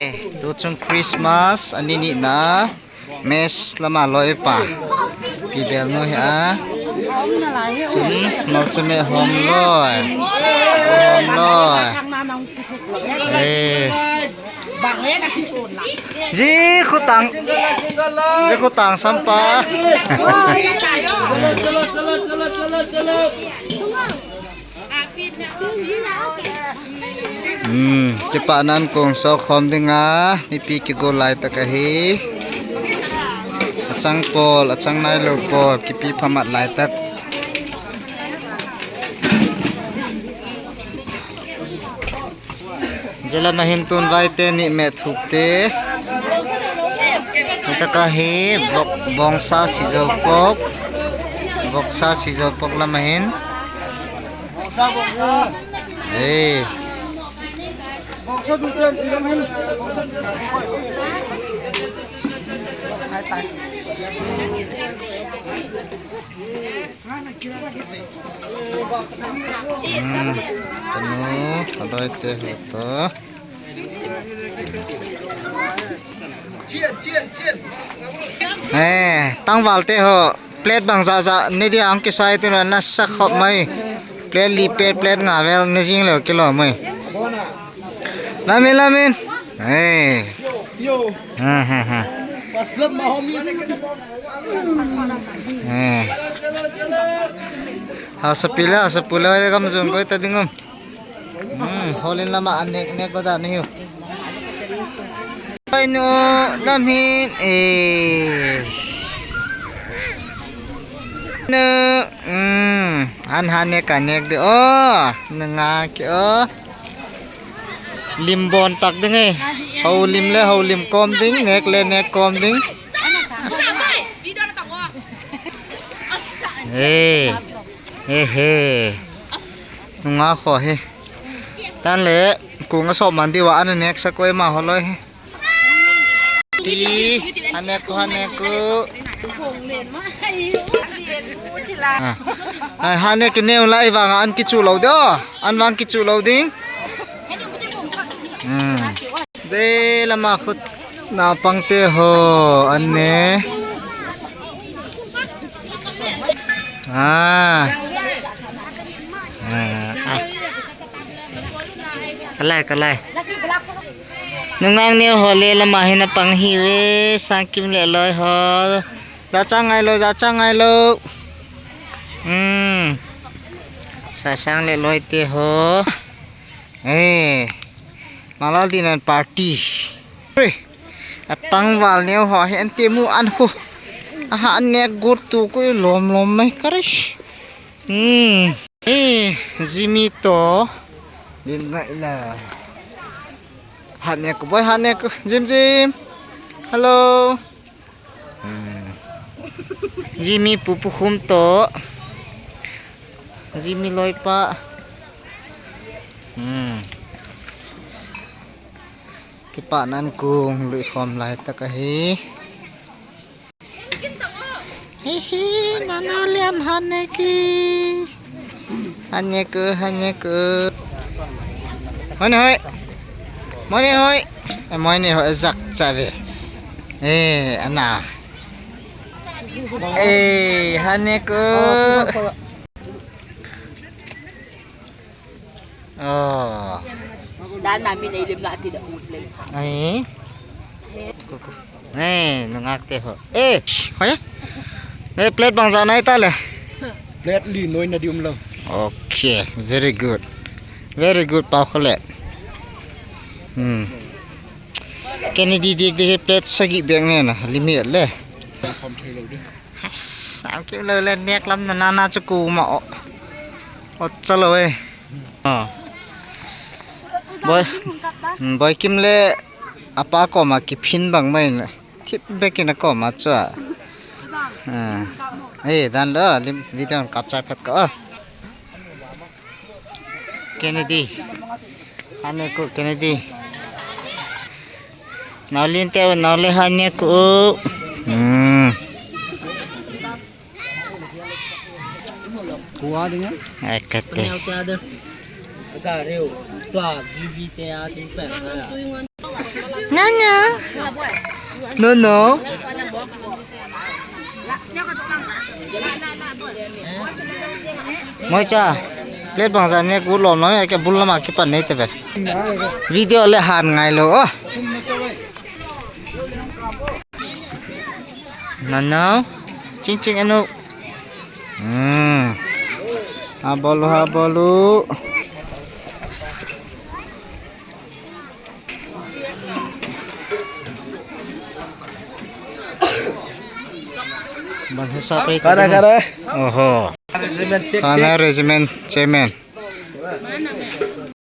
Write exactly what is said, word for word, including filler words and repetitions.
Eh, tu chung Christmas ani nina mess lama loi pa. Pi bel nu hi a. Chung mal chame hom loi. Hom loi. Eh. Ji khutang. Ji khutang sampa. Hmm, kipa nan kong so khom dinga, mipi kigo lai tak ahi. Achang pol, achang nai lo pol, kipi phamat lai tak. Jela mahin tun vai te ni me thuk te. Taka hi bok bongsa sijo pok. Boksa sijo pok lama hin. Hey. Hmm, kanu, kadoi te ho to. Eh, tangval te ho. Plate bang ja ja, ne dia ang kisai tu na nasa khop mai. Plate li plate, plate nga vel ne jing leo kilo mai. Lamin, lamin. Eh. Yo. Ha, ha, ha. What's up, my homies? Eh. Ha, sapila, sapula, welcome, jun koi ta dingum. Hmm, holin lama an nek, nek ko da ni hiu. Pai nu, lam hin, eh. Nu, hmm, an ha nek ka nek de, oh, na nga ki, oh. Lim bon tak ding eh. Hau lim le, hau lim kom ding, nek le, nek kom ding. Eh, eh, eh. Nunga kho he. Tan le, ku nga so man di wa an nek sa koi ma ho loi he. Ti, ha nek ko, ha nek ko. Ah. Ai, ha nek ko neu lai vang an kichu lo de. An vang kichu lo ding. Hmm. Je lama khut na pang te ho an ne. Ah. Ah, ah. Kalai, kalai. Nungang neo ho le lama hina pang hi ve, Sangkim le loi ho. Ja chang ngai lo, ja chang ngai lo. Hmm. Sa sang le loi te ho. Eh. Malal dinan party. Atangval neo ho hi an te mu an ho. Aha an nek got tu ko lom lom mai karish. Hmm. Eh, Jimmy to. Din na ila. Hat nek ko boy, hat nek ko. Jim Jim. Hello. Hmm. Jimmy pupu khum to. Jimmy loipa. Hmm. Kipa nan kung lui khom lai tak ahi. Hi hi, nana lian han ne ki. Han ne ku, han ne ku. Mane hoi. Mane hoi. Eh, mane hoi zak chave. Eh, ana. Eh, han ne ku. Oh. Dan namin ay lim na ati da utlay sa. Ai. Ai, nungak te ho. Eh, hoya? Eh, plate bang ja nai ta le. Plate li noi na di um lo. Okay, very good. Very good, pau khole. Hmm. Kennedy dik dik plate sagi beng ne na, limit le. Khom thei lo di. Has, am kim lo le nek lam na nana chu ku ma o. O chalo e. Oh. Boy, hmm, boy kim le apa koma kiphin bang mai na. Thip bek in a koma chu a. Ah. Eh, dan lo, lim video kap chai phat ko. Kennedy. Hane ko Kennedy. Nau lin te nau le hane ko. Hmm. Kuwa ding eh? Ai, kate. Panel te ade. Ka reu. Tua V V te ade pe. Nana. No, no. Moi cha. Plate bang sa ne ku lom lom ya ke bul lama kipan nei te ve. Video le han ngai lo. Oh. Nanao. Ching ching anu. Hmm. Ha bolu, ha bolu. Ban hisap pai. Kana, kana. Oho. Regiment check, kana check. Regiment chairman.